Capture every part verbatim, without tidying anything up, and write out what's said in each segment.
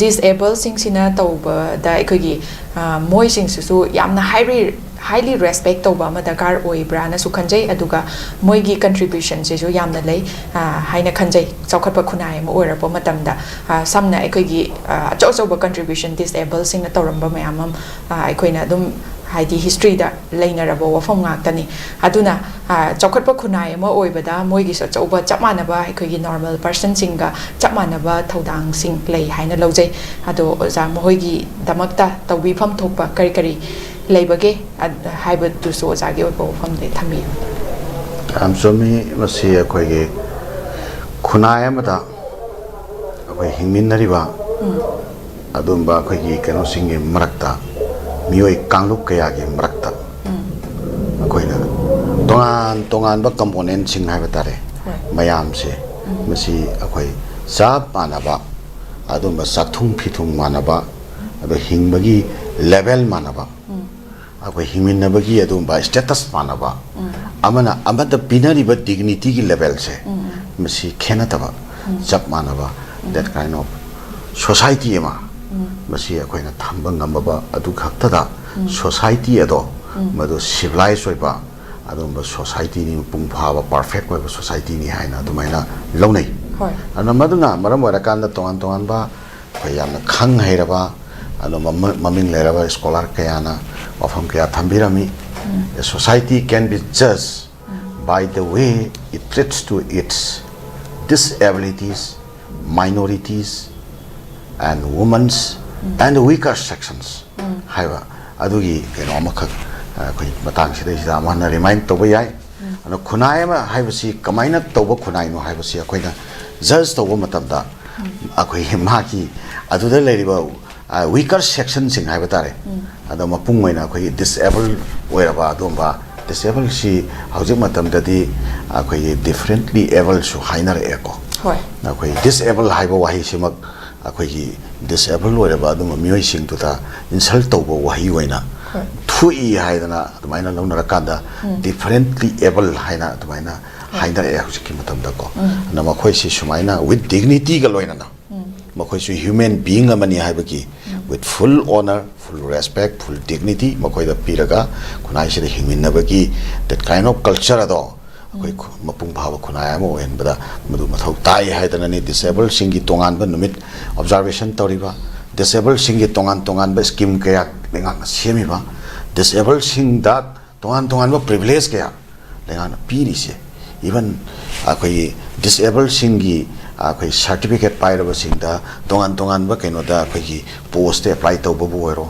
ꯗꯤꯁꯑꯦꯕꯜꯁꯤꯡꯁꯤꯅ ꯇꯧꯕꯗ ꯑꯩꯈꯣꯏꯒꯤ ꯃꯣꯏꯁꯤꯡꯁꯤꯁꯨ ꯌꯥꯝꯅ ꯍꯥꯏꯂꯤ ꯍꯥꯏꯂꯤ ꯔꯦꯁꯄꯦꯛ ꯇꯧꯕ ꯑꯃ ꯗꯔꯀꯥꯔ ꯑꯣꯏꯕ꯭ꯔꯥꯅꯁꯨ ꯈꯟꯖꯩ꯫ ꯑꯗꯨꯒ ꯃꯣꯏꯒꯤ ꯀꯟꯇ꯭ꯔꯤꯕ꯭ꯌꯨꯁꯟꯁꯤꯁꯨ ꯌꯥꯝꯅ ꯂꯩ ꯍꯥꯏꯅ ꯈꯟꯖꯩ꯫ ꯆꯥꯎꯈꯠꯄ ꯈꯨꯟꯅꯥꯏ ꯑꯃ ꯑꯣꯏꯔꯛꯄ ꯃꯇꯝꯗ ꯁꯝꯅ ꯑꯩꯈꯣꯏꯒꯤ ꯑꯆꯧ ꯑꯆꯧꯕ ꯀꯟꯇ꯭ꯔꯤꯕ꯭ꯌꯨꯁꯟ ꯗꯤꯁꯑꯦꯕꯜꯁꯤꯡꯅ ꯇꯧꯔꯝꯕ ꯃꯌꯥꯝ ꯑꯃ ꯑꯩꯈꯣꯏꯅ ꯑꯗꯨꯝ ꯍꯥꯏꯗꯤ ꯍꯤꯁꯇ꯭ꯔꯤꯗ ꯂꯩꯅꯔꯕ ꯋꯥꯐꯝ ꯉꯥꯛꯇꯅꯤ꯫ ꯑꯗꯨꯅ ꯆꯥꯎꯈꯠꯄ ꯈꯨꯟꯅꯥꯏ ꯑꯃ ꯑꯣꯏꯕꯗ ꯃꯣꯏꯒꯤꯁꯨ ꯑꯆꯧꯕ ꯆꯞ ꯃꯥꯟꯅꯕ ꯑꯩꯈꯣꯏꯒꯤ ꯅꯣꯔꯃꯦꯜ ꯄꯔꯁꯟꯁꯤꯡꯒ ꯆꯞ ꯃꯥꯟꯅꯕ ꯊꯧꯗꯥꯡꯁꯤꯡ ꯂꯩ ꯍꯥꯏꯅ ꯂꯧꯖꯩ꯫ ꯑꯗꯣ ꯑꯣꯖꯥ ꯃꯈꯣꯏꯒꯤꯗꯃꯛꯇ ꯇꯧꯕꯤꯐꯝ ꯊꯣꯛꯄ ꯀꯔꯤ ꯀꯔꯤ ꯂꯩꯕꯒꯦ ꯍꯥꯏꯕꯗꯨꯁꯨ ꯑꯣꯖꯥꯒꯤ ꯑꯣꯏꯕ ꯋꯥꯐꯝꯗ ꯊꯝꯕꯤꯌꯨ꯫ ꯌꯥꯝ ꯆꯨꯝꯃꯤ꯫ ꯃꯁꯤ ꯑꯩꯈꯣꯏꯒꯤ ꯈꯨꯟꯅꯥꯏ ꯑꯃꯗ ꯑꯩꯈꯣꯏ ꯍꯤꯡꯃꯤꯟꯅꯔꯤꯕ ꯑꯗꯨꯝꯕ ꯑꯩꯈꯣꯏꯒꯤ ꯀꯩꯅꯣꯁꯤꯡꯒꯤ ꯃꯔꯛꯇ, ꯃꯤꯑꯣꯏ ꯀꯥꯡꯂꯨꯞ ꯀꯌꯥꯒꯤ ꯃꯔꯛꯇ ꯑꯩꯈꯣꯏꯅ ꯇꯣꯉꯥꯟ ꯇꯣꯉꯥꯟꯕ ꯀꯝꯄꯣꯅꯦꯟꯁꯤꯡ ꯍꯥꯏꯕ ꯇꯥꯔꯦ, ꯃꯌꯥꯝꯁꯦ ꯃꯁꯤ ꯑꯩꯈꯣꯏ ꯆꯞ ꯃꯥꯟꯅꯕ ꯑꯗꯨꯝꯕ ꯆꯥꯛꯊꯨꯡ ꯐꯤꯊꯨꯡ ꯃꯥꯟꯅꯕ, ꯑꯗꯣ ꯍꯤꯡꯕꯒꯤ ꯂꯦꯚꯦꯜ ꯃꯥꯟꯅꯕ, ꯑꯩꯈꯣꯏ ꯍꯤꯡꯃꯤꯟꯅꯕꯒꯤ ꯑꯗꯨꯒꯨꯝꯕ ꯁ꯭ꯇꯦꯇꯁ ꯃꯥꯟꯅꯕ, ꯑꯃꯅ ꯑꯃꯗ ꯄꯤꯅꯔꯤꯕ ꯗꯤꯒꯅꯤꯇꯤꯒꯤ ꯂꯦꯚꯦꯜꯁꯦ ꯃꯁꯤ ꯈꯦꯠꯅꯗꯕ, ꯆꯞ ꯃꯥꯟꯅꯕ, that kind of society ꯑꯃ ꯃꯁꯤ ꯑꯩꯈꯣꯏꯅ ꯊꯝꯕ ꯉꯝꯃꯕ ꯑꯗꯨ ꯈꯛꯇꯗ society ꯑꯗꯣ ꯃꯗꯨ ꯁꯤꯚꯤꯂꯥꯏꯁ ꯑꯣꯏꯕ ꯑꯗꯨꯒꯨꯝꯕ ꯁꯣꯁꯥꯏꯇꯤꯅꯤ, ꯃꯄꯨꯡ ꯐꯥꯕ ꯄꯔꯐꯦꯛ ꯑꯣꯏꯕ ꯁꯣꯁꯥꯏꯇꯤꯅꯤ ꯍꯥꯏꯅ ꯑꯗꯨꯃꯥꯏꯅ ꯂꯧꯅꯩ꯫ ꯍꯣꯏ꯫ ꯑꯗꯨꯅ ꯃꯗꯨꯅ ꯃꯔꯝ ꯑꯣꯏꯔꯀꯥꯟꯗ ꯇꯣꯉꯥꯟ ꯇꯣꯉꯥꯟꯕ ꯑꯩꯈꯣꯏ ꯌꯥꯝꯅ ꯈꯪ ꯍꯩꯔꯕ ꯑꯗꯨ ꯃꯃꯤꯡ ꯂꯩꯔꯕ ꯁ꯭ꯀꯣꯂꯔ ꯀꯌꯥꯅ ꯋꯥꯐꯝ ꯀꯌꯥ ꯊꯝꯕꯤꯔꯝꯃꯤ꯫ A society can be judged by the way it treats to its disabilities, minorities and women's and weaker sections ꯍꯥꯏꯕ ꯑꯗꯨꯒꯤ ꯀꯩꯅꯣ ꯑꯃꯈꯛ ꯑꯩꯈꯣꯏ ꯃꯇꯥꯡꯁꯤꯗꯩꯁꯤꯗ ꯑꯃꯨꯛ ꯍꯟꯅ ꯔꯤꯃꯥꯏꯟ ꯇꯧꯕ ꯌꯥꯏ꯫ ꯑꯗꯣ ꯈꯨꯟꯅꯥꯏ ꯑꯃ ꯍꯥꯏꯕꯁꯤ ꯀꯃꯥꯏꯅ ꯇꯧꯕ ꯈꯨꯟꯅꯥꯏꯅꯣ ꯍꯥꯏꯕꯁꯤ ꯑꯩꯈꯣꯏꯅ ꯖꯖ ꯇꯧꯕ ꯃꯇꯝꯗ ꯑꯩꯈꯣꯏꯒꯤ ꯃꯥꯒꯤ ꯑꯗꯨꯗ ꯂꯩꯔꯤꯕ ꯋꯤꯀꯔ ꯁꯦꯛꯁꯟꯁꯤꯡ ꯍꯥꯏꯕ ꯇꯥꯔꯦ꯫ ꯑꯗꯣ ꯃꯄꯨꯡ ꯑꯣꯏꯅ ꯑꯩꯈꯣꯏꯒꯤ ꯗꯤꯁꯑꯦꯕꯜ ꯑꯣꯏꯔꯕ ꯑꯗꯨꯒꯨꯝꯕ, ꯗꯤꯁꯑꯦꯕꯜꯁꯤ ꯍꯧꯖꯤꯛ ꯃꯇꯝꯗꯗꯤ ꯑꯩꯈꯣꯏꯒꯤ ꯗꯤꯐꯔꯦꯟꯠꯂꯤ ꯑꯦꯕꯜꯁꯨ ꯍꯥꯏꯅꯔꯛꯑꯦꯀꯣ꯫ ꯍꯣꯏ꯫ ꯑꯩꯈꯣꯏ ꯗꯤꯁꯑꯦꯕꯜ ꯍꯥꯏꯕ ꯋꯥꯍꯩꯁꯤꯃꯛ ꯑꯩꯈꯣꯏꯒꯤ ꯗꯤꯁꯑꯦꯕꯜ ꯑꯣꯏꯔꯕ ꯑꯗꯨꯒꯨꯝꯕ ꯃꯤꯑꯣꯏꯁꯤꯡꯗꯨꯗ ꯏꯟꯁꯜꯠ ꯇꯧꯕ ꯋꯥꯍꯩ ꯑꯣꯏꯅ ꯍꯣꯏ꯫ ꯊꯣꯛꯏ ꯍꯥꯏꯗꯅ ꯑꯗꯨꯃꯥꯏꯅ ꯂꯧꯅꯔꯀꯥꯟꯗ ꯗꯤꯐꯔꯦꯟꯠꯂꯤ ꯑꯦꯕꯜ ꯍꯥꯏꯅ ꯑꯗꯨꯃꯥꯏꯅ ꯍꯥꯏꯅꯔꯛꯑꯦ ꯍꯧꯖꯤꯛꯀꯤ ꯃꯇꯝꯗꯀꯣ꯫ ꯑꯗꯨꯅ ꯃꯈꯣꯏꯁꯤ ꯁꯨꯃꯥꯏꯅ ꯋꯤꯠ ꯗꯤꯒꯅꯤꯇꯤꯒ ꯂꯣꯏꯅꯅ ꯃꯈꯣꯏꯁꯨ human being ꯑꯃꯅꯤ ꯍꯥꯏꯕꯒꯤ with full honor, full respect, full dignity ꯃꯈꯣꯏꯗ ꯄꯤꯔꯒ ꯈꯨꯟꯅꯥꯏꯁꯤꯗ ꯍꯤꯡꯃꯤꯟꯅꯕꯒꯤ that kind of culture ꯑꯗꯣ ꯑꯩꯈꯣꯏ ꯈꯨ- ꯃꯄꯨꯡ ꯐꯥꯕ ꯈꯨꯟꯅꯥꯏ ꯑꯃ ꯑꯣꯏꯍꯟꯕꯗ ꯃꯗꯨ ꯃꯊꯧ ꯇꯥꯏ ꯍꯥꯏꯗꯅꯅꯤ disabledꯁꯤꯡꯒꯤ ꯇꯣꯉꯥꯟꯕ ꯅꯨꯃꯤꯠ observation ꯇꯧꯔꯤꯕ, disabledꯁꯤꯡꯒꯤ ꯇꯣꯉꯥꯟ ꯇꯣꯉꯥꯟꯕ scheme ꯀꯌꯥ ꯂꯩꯉꯥꯛꯅ ꯁꯦꯝꯃꯤꯕ, disabledꯁꯤꯡꯗ ꯇꯣꯉꯥꯟ ꯇꯣꯉꯥꯟꯕ privilege ꯀꯌꯥ ꯂꯩꯉꯥꯛꯅ ꯄꯤꯔꯤꯁꯦ, even ꯑꯩꯈꯣꯏꯒꯤ disabledꯁꯤꯡꯒꯤ ꯑꯩꯈꯣꯏ certificate ꯄꯥꯏꯔꯕꯁꯤꯡꯗ ꯇꯣꯉꯥꯟ ꯇꯣꯉꯥꯟꯕ ꯀꯩꯅꯣꯗ ꯑꯩꯈꯣꯏꯒꯤ post apply ꯇꯧꯕꯕꯨ ꯑꯣꯏꯔꯣ,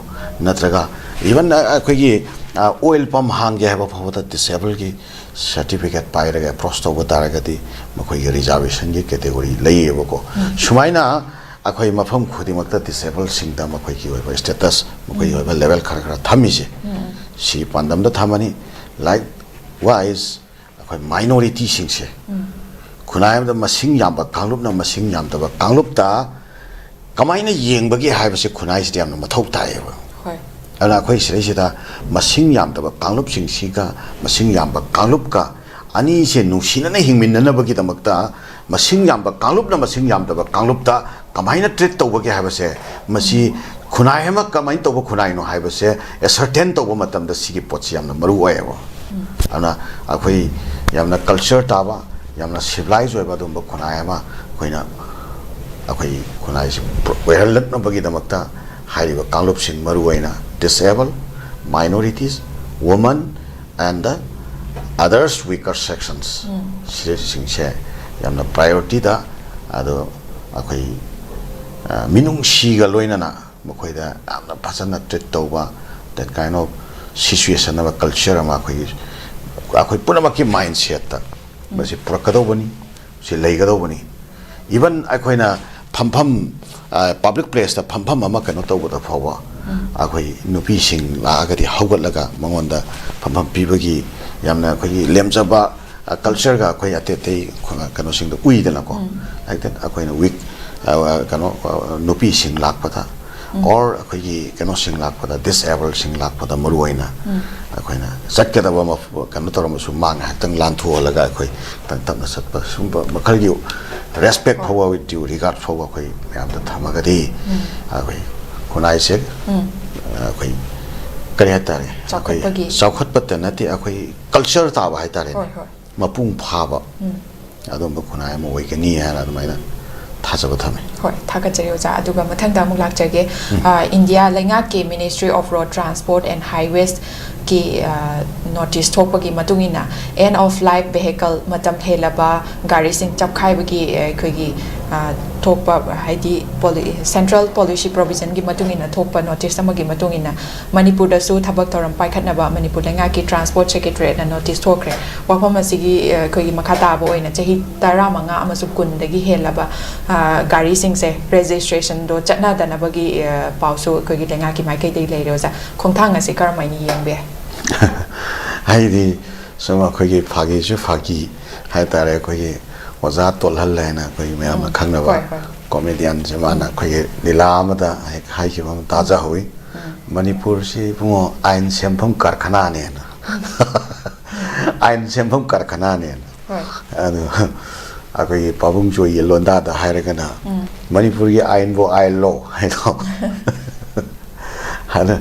ꯅꯠꯇ꯭ꯔꯒ even ꯑꯩꯈꯣꯏꯒꯤ oil pump ꯍꯥꯡꯒꯦ ꯍꯥꯏꯕ ꯐꯥꯎꯕꯗ disabledꯀꯤ certificate ꯄꯥꯏꯔꯒ approach ꯇꯧꯕ ꯇꯥꯔꯒꯗꯤ ꯃꯈꯣꯏꯒꯤ reservationꯒꯤ category ꯂꯩꯌꯦꯕꯀꯣ꯫ ꯁꯨꯃꯥꯏꯅ ꯑꯩꯈꯣꯏ ꯃꯐꯝ ꯈꯨꯗꯤꯡꯃꯛꯇ disabledꯁꯤꯡꯗ ꯃꯈꯣꯏꯒꯤ ꯑꯣꯏꯕ status, ꯃꯈꯣꯏꯒꯤ ꯑꯣꯏꯕ level ꯈꯔ ꯈꯔ ꯊꯝꯃꯤꯁꯦ ꯁꯤ ꯄꯥꯟꯗꯝꯗ ꯊꯝꯃꯅꯤ꯫ Likewise ꯑꯩꯈꯣꯏ minorityꯁꯤꯡꯁꯦ ꯈꯨꯟꯅꯥꯏ ꯑꯃꯗ ꯃꯁꯤꯡ ꯌꯥꯝꯕ ꯀꯥꯡꯂꯨꯞꯅ ꯃꯁꯤꯡ ꯌꯥꯝꯗꯕ ꯀꯥꯡꯂꯨꯞꯇ ꯀꯃꯥꯏꯅ ꯌꯦꯡꯕꯒꯦ ꯍꯥꯏꯕꯁꯦ ꯈꯨꯟꯅꯥꯏꯁꯤꯗ ꯌꯥꯝꯅ ꯃꯊꯧ ꯇꯥꯏꯌꯦꯕ꯫ ꯍꯣꯏ꯫ ꯑꯗꯨꯅ ꯑꯩꯈꯣꯏ ꯁꯤꯗꯩꯁꯤꯗ ꯃꯁꯤꯡ ꯌꯥꯝꯗꯕ ꯀꯥꯡꯂꯨꯞꯁꯤꯡꯁꯤꯒ ꯃꯁꯤꯡ ꯌꯥꯝꯕ ꯀꯥꯡꯂꯨꯞꯀ ꯑꯅꯤꯁꯦ ꯅꯨꯡꯁꯤꯅꯅ ꯍꯤꯡꯃꯤꯟꯅꯅꯕꯒꯤꯗꯃꯛꯇ ꯃꯁꯤꯡ ꯌꯥꯝꯕ ꯀꯥꯡꯂꯨꯞꯅ ꯃꯁꯤꯡ ꯌꯥꯝꯗꯕ ꯀꯥꯡꯂꯨꯞꯇ ꯀꯃꯥꯏꯅ treat ꯇꯧꯕꯒꯦ ꯍꯥꯏꯕꯁꯦ, ꯃꯁꯤ ꯈꯨꯟꯅꯥꯏ ꯑꯃ ꯀꯃꯥꯏꯅ ꯇꯧꯕ ꯈꯨꯟꯅꯥꯏꯅꯣ ꯍꯥꯏꯕꯁꯦ ascertain ꯇꯧꯕ ꯃꯇꯝꯗ ꯁꯤꯒꯤ ꯄꯣꯠꯁꯤ ꯌꯥꯝꯅ ꯃꯔꯨ ꯑꯣꯏꯌꯦꯕ꯫ ꯑꯗꯨꯅ ꯑꯩꯈꯣꯏ ꯌꯥꯝꯅ culture ꯇꯥꯕ, ꯌꯥꯝꯅ civilized ꯑꯣꯏꯕ ꯑꯗꯨꯒꯨꯝꯕ ꯈꯨꯟꯅꯥꯏ ꯑꯃ ꯑꯩꯈꯣꯏꯅ ꯑꯩꯈꯣꯏ ꯈꯨꯟꯅꯥꯏꯁꯤ ꯑꯣꯏꯍꯜꯂꯛꯅꯕꯒꯤꯗꯃꯛꯇ ꯍꯥꯏꯔꯤꯕ ꯀꯥꯡꯂꯨꯞꯁꯤꯡ, ꯃꯔꯨꯑꯣꯏꯅ disabled, minorities, women and the others weaker sections, ꯁꯤꯁꯤꯡꯁꯦ ꯌꯥꯝꯅ priorityꯗ, ꯑꯗꯣ ꯑꯩꯈꯣꯏ, ꯑ, ꯃꯤꯅꯨꯡꯁꯤꯒ ꯂꯣꯏꯅꯅ ꯃꯈꯣꯏꯗ ꯌꯥꯝꯅ ꯐꯖꯅ treat ꯇꯧꯕ, that kind of situation ꯑꯃ, culture ꯑꯃ ꯑꯩꯈꯣꯏꯒꯤ, ꯑꯩꯈꯣꯏ ꯄꯨꯝꯅꯃꯛꯀꯤ mindsetꯇ ꯃꯁꯤ ꯄꯨꯔꯛꯀꯗꯧꯕꯅꯤ, ꯁꯤ ꯂꯩꯒꯗꯧꯕꯅꯤ꯫ Even ꯑꯩꯈꯣꯏꯅ ꯐꯝꯐꯝ, ꯑ, public placeꯇ ꯐꯝꯐꯝ ꯑꯃ ꯀꯩꯅꯣ ꯇꯧꯕꯗ ꯐꯥꯎꯕ ꯑꯩꯈꯣꯏ ꯅꯨꯄꯤꯁꯤꯡ ꯂꯥꯛꯑꯒꯗꯤ ꯍꯧꯒꯠꯂꯒ ꯃꯉꯣꯟꯗ ꯐꯝꯐꯝ ꯄꯤꯕꯒꯤ ꯌꯥꯝꯅ ꯑꯩꯈꯣꯏꯒꯤ ꯂꯦꯝꯖꯕ, ꯑ, cultureꯒ ꯑꯩꯈꯣꯏ ꯑꯇꯩ ꯑꯇꯩ ꯈꯨ-, ꯀꯩꯅꯣꯁꯤꯡꯗ ꯎꯏꯗꯅꯀꯣ꯫ Like that ꯑꯩꯈꯣꯏꯅ weak, ꯑ, ꯀꯩꯅꯣ, ꯑ, ꯅꯨꯄꯤꯁꯤꯡ ꯂꯥꯛꯄꯗ ꯑꯣꯔ ꯑꯩꯈꯣꯏꯒꯤ ꯀꯩꯅꯣꯁꯤꯡ ꯂꯥꯛꯄꯗ, ꯗꯤꯁꯑꯦꯕꯜꯁꯤꯡ ꯂꯥꯛꯄꯗ ꯃꯔꯨ ꯑꯣꯏꯅ ꯑꯩꯈꯣꯏꯅ ꯆꯠꯀꯗꯕ ꯃꯐ- ꯀꯩꯅꯣ ꯇꯧꯔꯝꯃꯁꯨ ꯃꯥ ꯉꯥꯏꯍꯥꯛꯇꯪ ꯂꯥꯟꯊꯣꯛꯍꯜꯂꯒ ꯑꯩꯈꯣꯏ ꯇꯞ ꯇꯞꯅ ꯆꯠꯄ, ꯁꯨꯝꯕ ꯃꯈꯜꯒꯤ ꯔꯦꯁꯄꯦꯛ ꯐꯥꯎꯕ, ꯗ꯭ꯌꯨ ꯔꯤꯒꯥꯔꯗ ꯐꯥꯎꯕ ꯑꯩꯈꯣꯏ ꯃꯌꯥꯝꯗ ꯊꯝꯃꯒꯗꯤ ꯑꯩꯈꯣꯏ ꯈꯨꯟꯅꯥꯏꯁꯦ ꯑꯩꯈꯣꯏ ꯀꯔꯤ ꯍꯥꯏꯇꯥꯔꯦ, ꯑꯩꯈꯣꯏ ꯆꯥꯎꯈꯠꯄꯒꯤ ꯆꯥꯎꯈꯠꯄꯇ ꯅꯠꯇꯦ, ꯑꯩꯈꯣꯏ ꯀꯜꯆꯔ ꯇꯥꯕ ꯍꯥꯏꯇꯥꯔꯦꯅꯦ, ꯍꯣꯏ, ꯍꯣꯏ꯫ ꯃꯄꯨꯡ ꯐꯥꯕ ꯑꯗꯨꯝꯕ ꯈꯨꯟꯅꯥꯏ ꯑꯃ ꯑꯣꯏꯒꯅꯤ ꯍꯥꯏꯅ ꯑꯗꯨꯃꯥꯏꯅ ꯊꯥꯖꯕ ꯊꯝꯃꯤ꯫ ꯍꯣꯏ, ꯊꯥꯒꯠꯆꯔꯤ ꯑꯣꯖꯥ꯫ ꯑꯗꯨꯒ ꯃꯊꯪꯗ ꯑꯃꯨꯛ ꯂꯥꯛꯆꯒꯦ꯫ ꯑ, ꯏꯟꯗꯤꯌꯥ ꯂꯩꯉꯥꯛꯀꯤ Ministry of Road Transport and Highways ꯀꯤ, ꯑ, ꯅꯣꯇꯤꯁ ꯊꯣꯛꯄꯒꯤ ꯃꯇꯨꯡ ꯏꯟꯅ, end of life vehicle, ꯃꯇꯝ ꯍꯦꯜꯂꯕ ꯒꯥꯔꯤꯁꯤꯡ ꯆꯞꯈꯥꯏꯕꯒꯤ, ꯑ, ꯑꯩꯈꯣꯏꯒꯤ, ꯑ, ꯊꯣꯛꯄ, ꯍꯥꯏꯗꯤ ꯄꯣꯂꯤ-, ꯁꯦꯟꯇ꯭ꯔꯦꯜ ꯄꯣꯂꯤꯁꯤ ꯄ꯭ꯔꯣꯚꯤꯖꯟꯒꯤ ꯃꯇꯨꯡ ꯏꯟꯅ ꯊꯣꯛꯄ ꯅꯣꯇꯤꯁ ꯑꯃꯒꯤ ꯃꯇꯨꯡ ꯏꯟꯅ, ꯃꯅꯤꯄꯨꯔꯗꯁꯨ ꯊꯕꯛ ꯊꯧꯔꯝ ꯄꯥꯏꯈꯠꯅꯕ ꯃꯅꯤꯄꯨꯔ ꯂꯩꯉꯥꯛꯀꯤ ꯇ꯭ꯔꯥꯟꯁꯄꯣꯔꯠ ꯁꯦꯀ꯭ꯔꯦꯇꯔꯤꯌꯦꯠꯅ ꯅꯣꯇꯤꯁ ꯊꯣꯛꯈ꯭ꯔꯦ꯫ ꯋꯥꯐꯝ ꯑꯁꯤꯒꯤ, ꯑ, ꯑꯩꯈꯣꯏꯒꯤ ꯃꯈꯥ ꯇꯥꯕ ꯑꯣꯏꯅ ꯆꯍꯤ ꯇꯔꯥꯃꯉꯥ ꯑꯃꯁꯨꯡ ꯀꯨꯟꯗꯒꯤ ꯍꯦꯜꯂꯕ, ꯑ, ꯒꯥꯔꯤꯁꯤꯡꯁꯦ ꯔꯦꯖꯤꯁꯇ꯭ꯔꯦꯁꯟꯗꯣ ꯆꯠꯅꯗꯅꯕꯒꯤ, ꯑ, ꯄꯥꯎꯁꯨ ꯑꯩꯈꯣꯏꯒꯤ ꯂꯩꯉꯥꯛꯀꯤ ꯃꯥꯏꯀꯩꯗꯒꯤ ꯂꯩꯔꯦ ꯑꯣꯖꯥ꯫ ꯈꯣꯡꯊꯥꯡ ꯑꯁꯤ ꯀꯔꯝ ꯍꯥꯏꯅ ꯌꯦꯡꯕ ꯌꯥꯏ? ꯍꯥꯏꯗꯤ ꯁꯨꯝ ꯑꯩꯈꯣꯏꯒꯤ ꯐꯥꯒꯤꯁꯨ ꯐꯥꯒꯤ ꯍꯥꯏꯇꯥꯔꯦ, ꯑꯩꯈꯣꯏꯒꯤ ꯑꯣꯖꯥ ꯇꯣꯜꯍꯜ ꯍꯥꯏꯅ ꯑꯩꯈꯣꯏ ꯃꯌꯥꯝꯅ ꯎꯝ, ꯈꯪꯅꯕ ꯍꯣꯏ, ꯍꯣꯏ꯫ ꯀꯣꯃꯦꯗꯤꯌꯟꯁꯦ, ꯃꯥꯅ ꯎꯝ꯫ ꯑꯩꯈꯣꯏꯒꯤ ꯂꯤꯂꯥ ꯑꯃꯗ ꯍꯦꯛ ꯍꯥꯏꯈꯤꯕ ꯑꯃ ꯇꯥꯖꯍꯧꯋꯤ, ꯎꯝ꯫ "ꯃꯅꯤꯄꯨꯔꯁꯤ ꯏꯕꯨꯡꯉꯣ ꯑꯥꯏꯟ ꯁꯦꯝꯐꯝ ꯀꯔꯈꯅꯥꯅꯦꯅ"꯫ ꯑꯥꯏꯟ ꯁꯦꯝꯐꯝ ꯀꯔꯈꯅꯥꯅꯦꯅ꯫ ꯍꯣꯏ꯫ ꯑꯗꯨ ꯑꯩꯈꯣꯏꯒꯤ ꯄꯥꯕꯨꯡ ꯖꯣꯏꯒꯤ ꯂꯣꯟꯗꯥꯗ ꯍꯥꯏꯔꯒꯅ, ꯎꯝ꯫ "ꯃꯅꯤꯄꯨꯔꯒꯤ ꯑꯥꯏꯟꯕꯨ ꯑꯥꯏꯟꯂꯣ?" ꯍꯥꯏꯗꯣ꯫ ꯑꯗ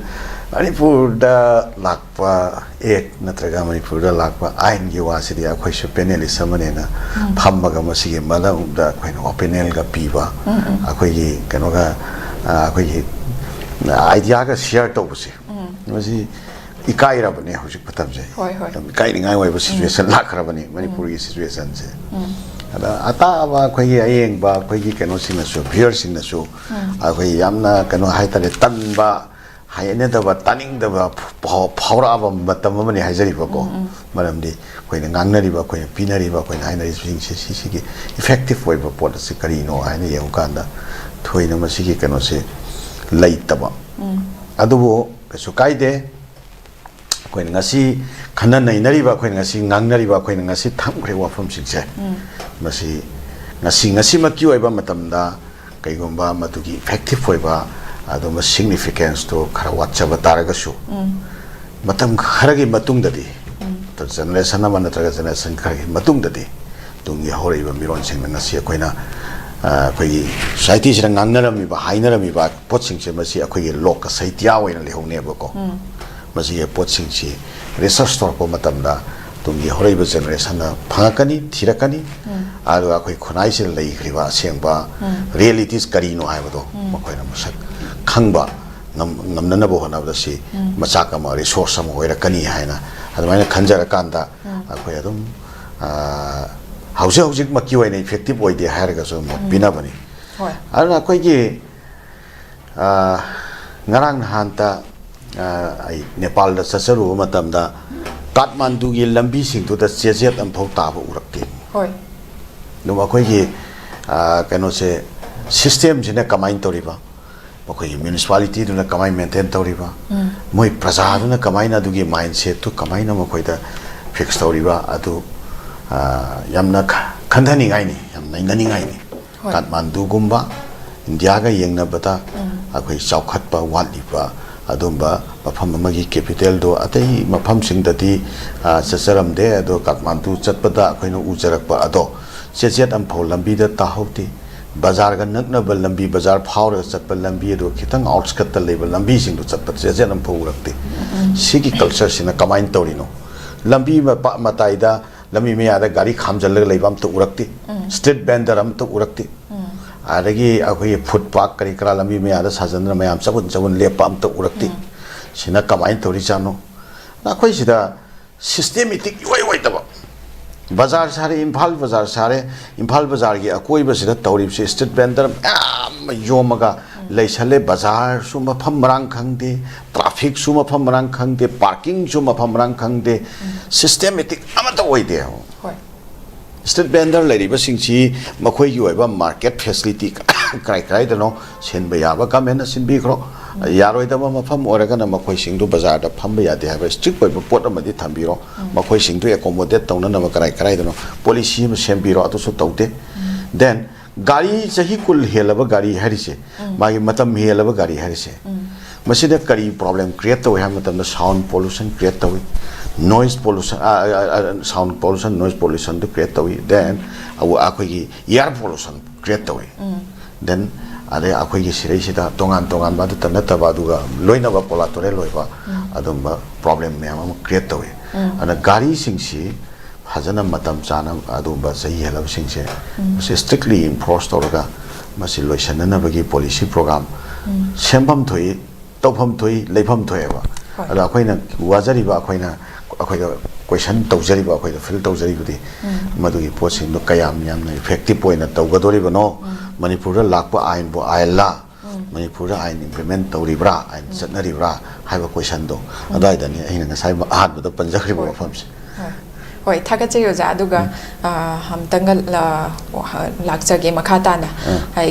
ꯃꯅꯤꯄꯨꯔꯗ ꯂꯥꯛꯄ ꯑꯦꯛ ꯅꯠꯇ꯭ꯔꯒ ꯃꯅꯤꯄꯨꯔꯗ ꯂꯥꯛꯄ ꯑꯥꯏꯟꯒꯤ ꯋꯥꯁꯤꯗꯤ ꯑꯩꯈꯣꯏꯁꯨ ꯄꯦꯅꯦꯂꯤꯁ ꯑꯃꯅꯦꯅ ꯎꯝ꯫ ꯐꯝꯃꯒ ꯃꯁꯤꯒꯤ ꯃꯅꯨꯡꯗ ꯑꯩꯈꯣꯏꯅ ꯑꯣꯄꯤꯅꯤꯌꯟꯒ ꯄꯤꯕ, ꯎꯝ, ꯎꯝ꯫ ꯑꯩꯈꯣꯏꯒꯤ ꯀꯩꯅꯣꯒ, ꯑ, ꯑꯩꯈꯣꯏꯒꯤ ꯑꯥꯏꯗꯤꯌꯥꯒ ꯁꯤꯌꯔ ꯇꯧꯕꯁꯦ, ꯎꯝ꯫ ꯃꯁꯤ ꯏꯀꯥꯏꯔꯕꯅꯦ ꯍꯧꯖꯤꯛ ꯃꯇꯝꯁꯦ꯫ ꯍꯣꯏ, ꯍꯣꯏ꯫ ꯌꯥꯝ ꯏꯀꯥꯏꯅꯤꯡꯉꯥꯏ ꯑꯣꯏꯕ ꯎꯝ꯫ ꯁꯤꯆꯨꯋꯦꯁꯟ ꯂꯥꯛꯈ꯭ꯔꯕꯅꯤ ꯎꯝ꯫ ꯃꯅꯤꯄꯨꯔꯒꯤ ꯁꯤꯆꯨꯋꯦꯁꯟꯁꯦ꯫ ꯎꯝ꯫ ꯑꯗ ꯑꯇꯥꯕ ꯑꯩꯈꯣꯏꯒꯤ ꯑꯌꯦꯡꯕ ꯑꯩꯈꯣꯏꯒꯤ ꯀꯩꯅꯣꯁꯤꯡꯅꯁꯨ, ꯚ꯭ꯌꯨꯌꯔꯁꯤꯡꯅꯁꯨ ꯎꯝ꯫ ꯑꯩꯈꯣꯏ ꯌꯥꯝꯅ ꯀꯩꯅꯣ ꯍꯥꯏꯇꯥꯔꯦ, ꯇꯟꯕ, ꯍꯩꯅꯗꯕ, ꯇꯥꯅꯤꯡꯗꯕ ꯐꯥꯎ-, ꯐꯥꯎꯔꯛꯑꯕ ꯃꯇꯝ ꯑꯃꯅꯤ ꯍꯥꯏꯖꯔꯤꯕꯀꯣ꯫ ꯎꯝ, ꯎꯝ꯫ ꯃꯔꯝꯗꯤ ꯑꯩꯈꯣꯏꯅ ꯉꯥꯡꯅꯔꯤꯕ, ꯑꯩꯈꯣꯏꯅ ꯄꯤꯅꯔꯤꯕ, ꯑꯩꯈꯣꯏꯅ ꯍꯥꯏꯅꯔꯤꯕꯁꯤꯡꯁꯦ ꯁꯤꯁꯤꯒꯤ ꯏꯐꯦꯛꯇꯤꯞ ꯑꯣꯏꯕ ꯄꯣꯠ ꯑꯁꯤ ꯀꯔꯤꯅꯣ ꯍꯥꯏꯅ ꯌꯦꯡꯉꯨꯀꯥꯟꯗ ꯊꯣꯏꯅ ꯃꯁꯤꯒꯤ ꯀꯩꯅꯣꯁꯦ ꯂꯩꯇꯕ꯫ ꯎꯝ꯫ ꯑꯗꯨꯕꯨ ꯀꯩꯁꯨ ꯀꯥꯏꯗꯦ꯫ ꯑꯩꯈꯣꯏꯅ ꯉꯁꯤ ꯈꯟꯅ ꯅꯩꯅꯔꯤꯕ, ꯑꯩꯈꯣꯏꯅ ꯉꯁꯤ ꯉꯥꯡꯅꯔꯤꯕ, ꯑꯩꯈꯣꯏꯅ ꯉꯁꯤ ꯊꯝꯈ꯭ꯔꯤꯕ ꯋꯥꯐꯝꯁꯤꯡꯁꯦ, ꯎꯝ꯫ ꯃꯁꯤ ꯉꯁꯤ, ꯉꯁꯤꯃꯛꯀꯤ ꯑꯣꯏꯕ ꯃꯇꯝꯗ ꯀꯩꯒꯨꯝꯕ ꯃꯗꯨꯒꯤ ꯏꯐꯦꯛꯇꯤꯞ ꯑꯣꯏꯕ, ꯑꯗꯨꯝꯕ significance ꯇꯣ ꯈꯔ ꯋꯥꯠꯆꯕ ꯇꯥꯔꯒꯁꯨ, ꯃꯇꯝ ꯈꯔꯒꯤ ꯃꯇꯨꯡꯗꯗꯤ, ꯖꯦꯅꯦꯔꯦꯁꯟ ꯑꯃ ꯅꯠꯇ꯭ꯔꯒ ꯖꯦꯅꯦꯔꯦꯁꯟ ꯈꯔꯒꯤ ꯃꯇꯨꯡꯗꯗꯤ, ꯇꯨꯡꯒꯤ ꯍꯧꯔꯛꯏꯕ ꯃꯤꯔꯣꯟꯁꯤꯡꯅ ꯉꯁꯤ ꯑꯩꯈꯣꯏꯅ, ꯑ, ꯑꯩꯈꯣꯏꯒꯤ ꯁꯣꯁꯥꯏꯇꯤꯁꯤꯗ ꯉꯥꯡꯅꯔꯝꯃꯤꯕ, ꯍꯥꯏꯅꯔꯝꯃꯤꯕ ꯄꯣꯠꯁꯤꯡꯁꯦ, ꯃꯁꯤ ꯑꯩꯈꯣꯏꯒꯤ ꯂꯣꯛ ꯁꯥꯍꯤꯇ꯭ꯌ ꯑꯣꯏꯅ ꯂꯩꯍꯧꯅꯦꯕꯀꯣ꯫ ꯃꯁꯤꯒꯤ ꯄꯣꯠꯁꯤꯡꯁꯤ ꯔꯤꯁꯔꯁ ꯇꯧꯔꯛꯄ ꯃꯇꯝꯗ ꯇꯨꯡꯒꯤ ꯍꯧꯔꯛꯏꯕ ꯖꯦꯅꯦꯔꯦꯁꯟꯅ ꯐꯪꯉꯛꯀꯅꯤ, ꯊꯤꯔꯛꯀꯅꯤ꯫ ꯑꯗꯨꯒ ꯑꯩꯈꯣꯏ ꯈꯨꯟꯅꯥꯏꯁꯤꯗ ꯂꯩꯈ꯭ꯔꯤꯕ ꯑꯁꯦꯡꯕ ꯔꯤꯌꯦꯂꯤꯇꯤꯁ ꯀꯔꯤꯅꯣ ꯍꯥꯏꯕꯗꯣ ꯃꯈꯣꯏꯅ ꯃꯁꯛ ꯈꯪꯕ ꯉꯝ-, ꯉꯝꯅꯅꯕ ꯍꯣꯠꯅꯕꯗ ꯁꯤ ꯃꯆꯥꯛ ꯑꯃ, ꯔꯤꯁꯣꯔꯁ ꯑꯃ ꯑꯣꯏꯔꯛꯀꯅꯤ ꯍꯥꯏꯅ ꯑꯗꯨꯃꯥꯏꯅ ꯈꯟꯖꯔꯀꯥꯟꯗ, ꯑꯩꯈꯣꯏ ꯑꯗꯨꯝ, ꯑ, ꯍꯧꯖꯤꯛ ꯍꯧꯖꯤꯛꯃꯛꯀꯤ ꯑꯣꯏꯅ ꯏꯐꯦꯛꯇꯤꯚ ꯑꯣꯏꯗꯦ ꯍꯥꯏꯔꯒꯁꯨ ꯑꯃꯨꯛ ꯄꯤꯅꯕꯅꯤ꯫ ꯍꯣꯏ꯫ ꯑꯗꯨꯅ ꯑꯩꯈꯣꯏꯒꯤ, ꯑ, ꯉꯔꯥꯡ ꯅꯍꯥꯟꯇ, ꯑ, ꯑꯩ ꯅꯦꯄꯥꯜꯗ ꯆꯠꯆꯔꯨꯕ ꯃꯇꯝꯗ ꯀꯥꯊꯃꯥꯟꯗꯨꯒꯤ ꯂꯝꯕꯤꯁꯤꯡꯗꯨꯗ ꯆꯦꯆꯦꯠ ꯑꯃꯐꯥꯎ ꯇꯥꯕ ꯎꯔꯛꯇꯦ꯫ ꯍꯣꯏ꯫ ꯑꯗꯨꯝ ꯑꯩꯈꯣꯏꯒꯤ, ꯑ, ꯀꯩꯅꯣꯁꯦ, ꯁꯤꯁꯇꯦꯝꯁꯤꯅ ꯀꯃꯥꯏꯅ ꯇꯧꯔꯤꯕ? ꯃꯈꯣꯏꯒꯤ ꯃ꯭ꯌꯨꯅꯤꯁꯤꯄꯥꯂꯤꯇꯤꯗꯨꯅ ꯀꯃꯥꯏꯅ ꯃꯦꯟꯇꯦꯟ ꯇꯧꯔꯤꯕ? ꯃꯣꯏ ꯄ꯭ꯔꯖꯥꯗꯨꯅ ꯀꯃꯥꯏꯅ ꯑꯗꯨꯒꯤ ꯃꯥꯏꯟꯁꯦꯠꯇꯨ ꯀꯃꯥꯏꯅ ꯃꯈꯣꯏꯗ ꯐꯤꯛꯁ ꯇꯧꯔꯤꯕ? ꯑꯗꯨ, ꯑ, ꯌꯥꯝꯅ ꯈ-, ꯈꯟꯊꯅꯤꯡꯉꯥꯏꯅꯤ, ꯌꯥꯝ ꯅꯩꯅꯅꯤꯡꯉꯥꯏꯅꯤ꯫ ꯍꯣꯏ꯫ ꯀꯥꯊꯃꯥꯟꯗꯨꯒꯨꯝꯕ ꯏꯟꯗꯤꯌꯥꯒ ꯌꯦꯡꯅꯕꯗ ꯑꯩꯈꯣꯏ ꯆꯥꯎꯈꯠꯄ ꯋꯥꯠꯂꯤꯕ ꯑꯗꯨꯝꯕ ꯃꯐꯝ ꯑꯃꯒꯤ ꯀꯦꯄꯤꯇꯦꯜꯗꯣ ꯑꯇꯩ ꯃꯐꯝꯁꯤꯡꯗꯗꯤ, ꯑ, ꯆꯠꯆꯔꯝꯗꯦ꯫ ꯑꯗꯣ ꯀꯥꯊꯃꯥꯟꯗꯨ ꯆꯠꯄꯗ ꯑꯩꯈꯣꯏꯅ ꯎꯖꯔꯛꯄ ꯑꯗꯣ, ꯆꯦꯆꯦꯠ ꯑꯃꯐꯥꯎ ꯂꯝꯕꯤꯗ ꯇꯥꯍꯧꯗꯦ꯫ ꯕꯖꯥꯔꯒ ꯅꯛꯅꯕ ꯂꯝꯕꯤ, ꯕꯖꯥꯔ ꯐꯥꯎꯔꯒ ꯆꯠꯄ ꯂꯝꯕꯤ ꯑꯗꯨ ꯈꯤꯇꯪ ꯑꯥꯎꯠꯁꯀꯠꯇ ꯂꯩꯕ ꯂꯝꯕꯤꯁꯤꯡꯗꯣ ꯆꯠꯄ ꯆꯦꯆꯦꯠ ꯑꯃꯐꯥꯎ ꯎꯔꯛꯇꯦ꯫ ꯁꯤꯒꯤ ꯀꯜꯆꯔꯁꯤꯅ ꯀꯃꯥꯏꯅ ꯇꯧꯔꯤꯅꯣ? ꯂꯝꯕꯤ ꯃꯄꯥ-, ꯃꯇꯥꯏꯗ, ꯂꯝꯕꯤ ꯃꯌꯥꯗ ꯒꯥꯔꯤ ꯈꯥꯝꯖꯜꯂꯒ ꯂꯩꯕ ꯑꯝꯇ ꯎꯔꯛꯇꯦ꯫ ꯁ꯭ꯇ꯭ꯔꯤꯠ ꯚꯦꯟꯗꯔ ꯑꯝꯇ ꯎꯔꯛꯇꯦ꯫ ꯑꯗꯒꯤ ꯑꯩꯈꯣꯏꯒꯤ ꯐꯨꯠ ꯄꯥꯠ ꯀꯔꯤ ꯀꯔꯥ ꯂꯝꯕꯤ ꯃꯌꯥꯗ ꯁꯥꯖꯟꯗꯅ ꯃꯌꯥꯝ ꯆꯕꯨꯟ ꯆꯕꯨꯟ ꯂꯦꯞꯄ ꯑꯝꯇ ꯎꯔꯛꯇꯦ꯫ ꯁꯤꯅ ꯀꯃꯥꯏꯅ ꯇꯧꯔꯤꯖꯥꯠꯅꯣ? ꯑꯩꯈꯣꯏ ꯁꯤꯗ ꯁꯤꯁꯇꯦꯃꯦꯇꯤꯛ ꯏꯑꯣꯏ ꯑꯣꯏꯗꯕ꯫ ꯕꯖꯥꯔ ꯁꯥꯔꯦ, ꯏꯝꯐꯥꯜ ꯕꯖꯥꯔ ꯁꯥꯔꯦ, ꯏꯝꯐꯥꯜ ꯕꯖꯥꯔꯒꯤ ꯑꯀꯣꯏꯕꯁꯤꯗ ꯇꯧꯔꯤꯕꯁꯤ ꯁ꯭ꯇ꯭ꯔꯤꯠ ꯚꯦꯟꯗꯔ ꯃꯌꯥꯝ ꯑꯃ ꯌꯣꯝꯃꯒ ꯂꯩꯁꯜꯂꯦ꯫ ꯕꯖꯥꯔꯁꯨ ꯃꯐꯝ ꯃꯔꯥꯡ ꯈꯪꯗꯦ, ꯇ꯭ꯔꯥꯐꯤꯛꯁꯨ ꯃꯐꯝ ꯃꯔꯥꯡ ꯈꯪꯗꯦ, ꯄꯥꯔꯀꯤꯡꯁꯨ ꯃꯐꯝ ꯃꯔꯥꯡ ꯈꯪꯗꯦ, ꯁꯤꯁꯇꯦꯃꯦꯇꯤꯛ ꯑꯃꯠꯇ ꯑꯣꯏꯗꯦ꯫ ꯍꯣꯏ꯫ ꯁ꯭ꯇ꯭ꯔꯤꯠ ꯚꯦꯟꯗꯔ ꯂꯩꯔꯤꯕꯁꯤꯡꯁꯤ ꯃꯈꯣꯏꯒꯤ ꯑꯣꯏꯕ ꯃꯥꯔꯀꯦꯠ ꯐꯦꯁꯤꯂꯤꯇꯤ ꯀꯔꯥꯏ ꯀꯔꯥꯏꯗꯅꯣ ꯁꯤꯟꯕ ꯌꯥꯕ ꯒꯃꯦꯟꯅ ꯁꯤꯟꯕꯤꯈ꯭ꯔꯣ꯫ ꯌꯥꯔꯣꯏꯗꯕ ꯃꯐꯝ ꯑꯣꯏꯔꯒꯅ ꯃꯈꯣꯏꯁꯤꯡꯗꯨ ꯕꯖꯥꯔꯗ ꯐꯝꯕ ꯌꯥꯗꯦ ꯍꯥꯏꯕ ꯁ꯭ꯇ꯭ꯔꯤꯛ ꯑꯣꯏꯕ ꯄꯣꯠ ꯑꯃꯗꯤ ꯊꯝꯕꯤꯔꯣ꯫ ꯃꯈꯣꯏꯁꯤꯡꯗꯨ ꯑꯦꯀꯣꯃꯣꯗꯦꯠ ꯇꯧꯅꯅꯕ ꯀꯔꯥꯏ ꯀꯔꯥꯏꯗꯅꯣ ꯄꯣꯂꯤꯁꯤ ꯑꯃ ꯁꯦꯝꯕꯤꯔꯣ꯫ ꯑꯗꯨꯁꯨ ꯇꯧꯗꯦ꯫ ꯗꯦꯟ ꯒꯥꯔꯤ ꯆꯍꯤ ꯀꯨꯟ ꯍꯦꯜꯂꯕ ꯒꯥꯔꯤ ꯍꯥꯏꯔꯤꯁꯦ, ꯃꯥꯒꯤ ꯃꯇꯝ ꯍꯦꯜꯂꯕ ꯒꯥꯔꯤ ꯍꯥꯏꯔꯤꯁꯦ, ꯃꯁꯤꯗ ꯀꯔꯤ problem create ꯇꯧꯏ ꯍꯥꯏꯕ ꯃꯇꯝꯗ sound pollution create ꯇꯧꯏ, noise pollution, sound pollution, noise pollution ꯗꯨ create ꯇꯧꯏ, then ꯑꯩꯈꯣꯏꯒꯤ air pollution create ꯇꯧꯏ, then ꯑꯗꯩ ꯑꯩꯈꯣꯏꯒꯤ ꯁꯤꯔꯩꯁꯤꯗ ꯇꯣꯉꯥꯟ ꯇꯣꯉꯥꯟꯕ ꯑꯗꯨꯇ ꯅꯠꯇꯕ ꯑꯗꯨꯒ ꯂꯣꯏꯅꯕ collateral ꯑꯣꯏꯕ ꯑꯗꯨꯝꯕ problem ꯃꯌꯥꯝ ꯑꯃ create ꯇꯧꯏ꯫ ꯑꯗꯨꯅ ꯒꯥꯔꯤꯁꯤꯡꯁꯤ ꯐꯖꯅ ꯃꯇꯝ ꯆꯥꯅ ꯑꯗꯨꯒꯨꯝꯕ ꯆꯍꯤ ꯍꯦꯜꯂꯕꯁꯤꯡꯁꯦ ꯃꯁꯤ strictly enforce ꯇꯧꯔꯒ ꯃꯁꯤ ꯂꯣꯏꯁꯤꯟꯅꯅꯕꯒꯤ policy program ꯁꯦꯝꯐꯝ ꯊꯣꯛꯏ, ꯇꯧꯐꯝ ꯊꯣꯛꯏ, ꯂꯩꯐꯝ ꯊꯣꯛꯑꯦꯕ꯫ ꯍꯣꯏ꯫ ꯑꯗꯣ ꯑꯩꯈꯣꯏꯅ ꯋꯥꯖꯔꯤꯕ, ꯑꯩꯈꯣꯏꯅ ꯑꯩꯈꯣꯏꯗ question ꯇꯧꯖꯔꯤꯕ, ꯑꯩꯈꯣꯏꯗ feel ꯇꯧꯖꯔꯤꯕꯗꯤ ꯃꯗꯨꯒꯤ ꯄꯣꯠꯁꯤꯡꯗꯣ ꯀꯌꯥꯝ ꯌꯥꯝꯅ effective ꯑꯣꯏꯅ ꯇꯧꯒꯗꯣꯔꯤꯕꯅꯣ, ꯃꯅꯤꯄꯨꯔꯗ ꯂꯥꯛꯄ ꯑꯥꯏꯟꯕꯨ ꯑꯥꯏꯟꯂꯥ, ꯃꯅꯤꯄꯨꯔꯗ ꯑꯥꯏꯟ implement ꯇꯧꯔꯤꯕ꯭ꯔꯥ, ꯑꯥꯏꯟ ꯆꯠꯅꯔꯤꯕ꯭ꯔꯥ ꯍꯥꯏꯕ questionꯗꯣ ꯑꯗꯨꯋꯥꯏꯗꯅꯤ ꯑꯩꯅ ꯉꯁꯥꯏ ꯑꯍꯥꯟꯕꯗ ꯄꯟꯖꯈ꯭ꯔꯤꯕ ꯍꯣꯏ꯫ ꯋꯥꯐꯝꯁꯦ꯫ ꯍꯣꯏ꯫ ꯍꯣꯏ, ꯊꯥꯒꯠꯆꯔꯤ ꯑꯣꯖꯥ꯫ ꯑꯗꯨꯒ, ꯑ, ꯑꯃꯨꯛꯇꯪꯒ ꯂ-, ꯂꯥꯛꯆꯒꯦ ꯃꯈꯥ ꯇꯥꯅ꯫ ꯑ꯫ ꯍꯥꯏ,